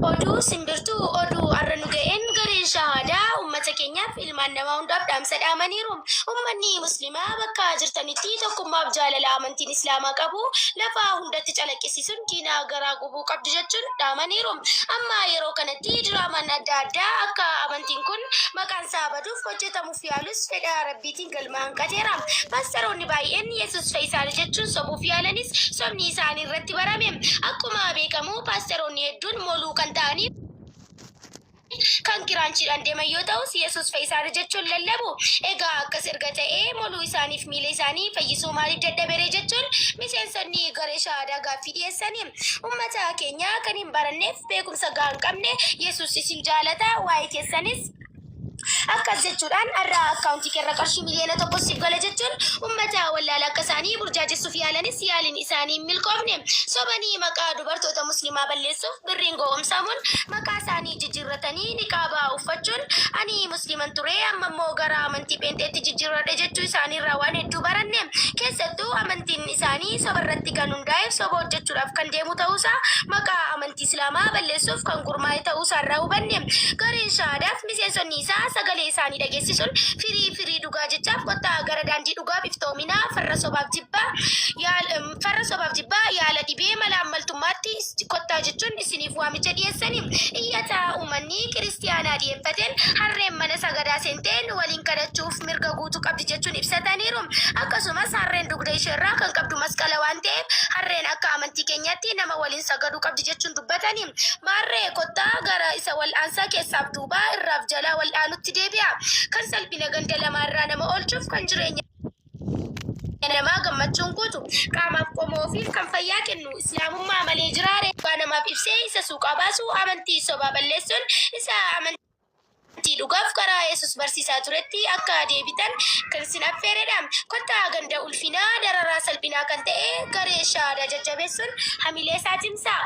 Oduu simbirtuu oduu har'a nu ga'een gareen shahaadaa ummata keenyaaf ilmaan namaa hundaaf dhaamsa dhaamaniiru. Ummanni muslimaa bakka jirtanitti tokkummaaf jaalala amantiin islaamaa qabu lafa hundatti calaqqisiisuun diina garaa gubuu qabdu jechuun dhaamaniiru. Amma yeroo kanatti diraamaan adda addaa akka amantiin kun maqaan isaa baduuf hojjetamuuf yaalus fedha Rabbiitiin galma hanqateera. Paastaroonni baay'een Yesuus fayyisaadha jechuun sobuuf yaalanis sobni isaanii irratti barame. Akkuma beekamu paastaroonni hedduun moluu kan ta'anii kan kiraanchiidhaan deeman yoo ta'us Yesuus fayyisaadha jechuun lallabu. Egaa akkas erga ta'ee moluu isaaniif miila isaanii fayyisuu maaliif dadhaberee jechuun miseensonni garee shahaadaa gaaffii dhiyeessani. Ummata keenya kan hin baranneef beekumsa gahaa hin qabne Yesuus isin jaalata waa'ee keessanis Akkas jechuudhaan har'a akkaawuntii keerra qarshii 1,000,000 siif gala jechuun ummata wallaala akka isaanii burjaajessuuf yaalanis yaaliin isaanii hin milkoofne. Sobanii maqaa dubartoota muslimaa balleessuuf birriin gowwomsaamuun maqaa isaanii jijjiirratanii niqaaba uffachuun ani musliman ture amma immoo gara amantii pheenxeetti jijjiirradhe jechuu isaaniirraa waan hedduu baranne. Keessattuu amantiin isaanii sobarratti kan hundaa'eef soba hojjechuudhaaf kan deemu ta'uusaa maqaa amantii Islaamaa balleessuuf kan gurmaa'e ta'uusaarraa hubanne. Gareen Shahaadaaf miseensonni isaa sagalee isaanii dhageessisuun firii firii dhugaa jechaaf kottaa gara daandii dhugaaf iftoominaa farra sobaaf jibbaa farra sobaaf jibbaa yaala dhibee malaammaltummaatti kottaa jechuun isiniif waamicha dhiyeessani. Iyyata uummanni kiristiyaanaa dhiyeeffateen harreen mana sagadaa seentee nu waliin kadhachuuf mirga guutuu qabdi jechuun ibsataniiru. Akkasumas harreen dugda isheerraa kan qabdu masqala waan ta'eef harreen akka amantii keenyaatti nama waliin sagaduu qabdi jechuun dubbatani. Maarree kottaa gara isa wal'aansaa keessaaf duubaa irraaf jalaa wal'aanutti deebi'aa. Kan salphina ganda lamaa irraa nama oolchuuf kan jireenya namaa gammachuun guutu qaamaaf qomoo ofiif kan fayyaa kennu islaamummaa malee jiraare dhugaa namaaf ibsee isa suuqaa baasu amantii sobaa balleessuun isa amantii dhugaaf karaa Yesus barsiisaa turetti akka deebitan kan isin affeeredha. Kottaa ganda ulfinaa dararaa salphinaa kan ta'e garee shahaadaa jajjabeessuun hamilee isaa cimsaa.